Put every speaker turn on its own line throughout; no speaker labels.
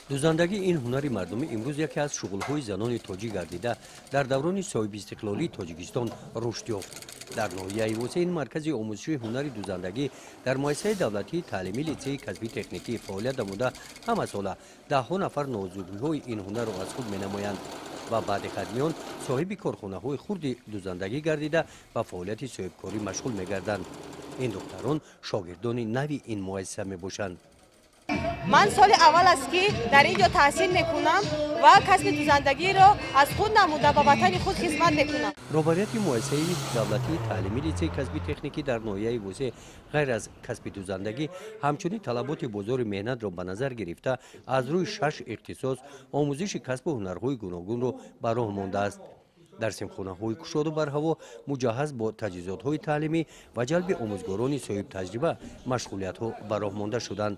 Дӯзандагӣ ин ҳунари мардумӣ имрӯз яке аз шуғлҳои занони тоҷик гардида, дар даврони соҳибистиқлолии Тоҷикистон рушд ёфт. Дар ноҳияи Восеъ ин маркази омӯзиши ҳунари дӯзандагӣ дар муассисаи давлатии таълимии литсеи касбии техникӣ фаъолият намуда, ҳамасола даҳҳо нафар нозукиҳои ин ҳунарро аз худ менамоянд ва баъди хатми он соҳиби корхонаҳои хурди дӯзандагӣ гардида, ба фаъолияти соҳибкорӣ машғул мегарданд. Ин духтарон шогирдони нави ин муассиса мебошанд.
Ман соли аввал аст, ки дар ин ҷо таҳсил мекунам ва касби дӯзандагиро аз худ намуда, ба ватани худ хизмат мекунам.
Роҳбарияти муассисаи давлатии таълимии литсеи касби техникӣ дар ноҳияи Восеъ ғайр аз касби дӯзандагӣ, ҳамчунин талаботи бозори меҳнатро ба назар гирифта, аз рӯи шаш ихтисос омӯзиши касбу ҳунарҳои гуногунро ба роҳ мондааст. Дар синфхонаҳои кушоду барҳаво, муҷаҳҳаз бо таҷҳизотҳои таълимӣ ва ҷалби омӯзгорони соҳибтаҷриба, машғулиятҳо ба роҳ монда шуданд.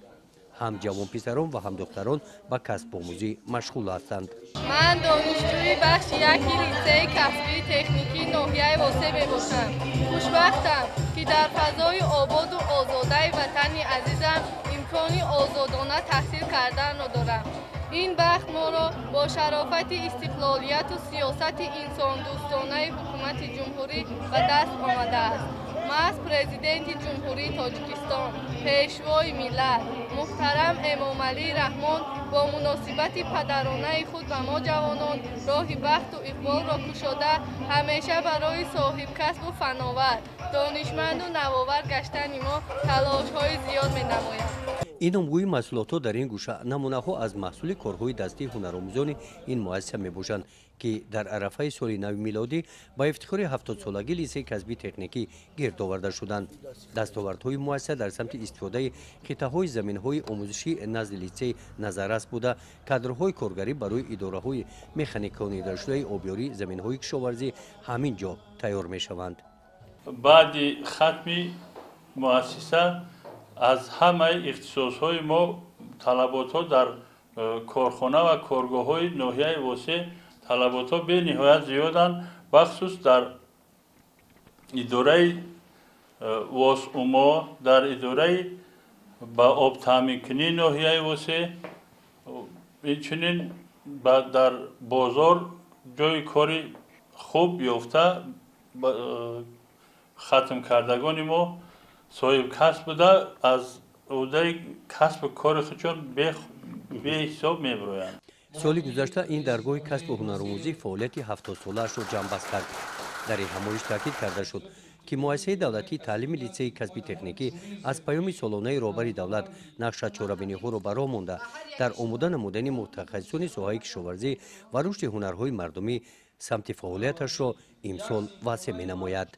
Ҳам ҷавонписарон ва ҳам духтарон ба касбомӯзӣ машғул ҳастанд.
Ман донишҷӯи бахши яки литсеи касбии техникии ноҳияи Восеъ мебошам. Хушбахтам, ки дар фазои ободу озодаи ватани азизам имкони озодона таҳсил карданро дорам. Ин бахт моро бо шарофати истиқлолияту сиёсати инсондӯстонаи ҳукумати ҷумҳурӣ ба даст омадааст. Маҳз Президенти Ҷумҳурии Тоҷикистон, Пешвои миллат, муҳтарам Эмомалӣ Раҳмон бо муносибати падаронаи худ ба мо ҷавонон роҳи бахту иқболро кушода, ҳамеша барои соҳибкасбу фановар, донишманду навовар гаштани мо талошҳои зиёд менамояд.
Ин номгӯи маҳсулотҳо дар ин гӯша намунаҳо аз маҳсули корҳои дастии ҳунаромӯзони ин муассиса мебошанд, ки дар арафаи соли нави милодӣ ба ифтихори 70-солагии литсеи касбии техникӣ гирд оварда шуданд. Дастовардҳои муассиса дар самти истифодаи қитъаҳои заминҳои омӯзишӣ назди литсей назаррас буда, кадрҳои коргарӣ барои идораҳои механиконидашудаи обёрии заминҳои кишоварзӣ ҳамин ҷо тайёр мешаванд.
Баъди хатми муассиса аз ҳамаи ихтисосҳои мо талаботҳо дар корхона ва коргоҳҳои ноҳияи Восеъ талаботҳо бениҳоят зиёданд, бахусус дар идораи ВОСУМО, дар идораи ба обтаъминкунии ноҳияи Восеъ, инчунин дар бозор ҷойи кори хуб ёфта, хатмкардагони мо соҳибкасб буда, аз ӯҳдаи касбу кори худшон беҳисоб мебароянд.
Соли гузашта ин даргоҳи касбу ҳунаромӯзӣ фаъолияти 70-солаашро ҷамъбаст кард. Дар ин ҳамоиш таъкид карда шуд, ки муассисаи давлатии таълими литсеи касби техникӣ аз паёми солонаи роҳбари давлат нақша чорабиниҳоро ба роҳ монда, дар омода намудани мутахассисони соҳаи кишоварзӣ ва рушди ҳунарҳои мардумӣ самти фаъолияташро имсол васеъ менамояд.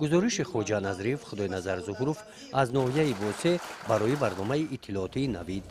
Гузориши Хоҷа Назриев, Худойназар Зуҳуров аз ноҳияи Восеъ барои барномаи иттилоотии «Навид».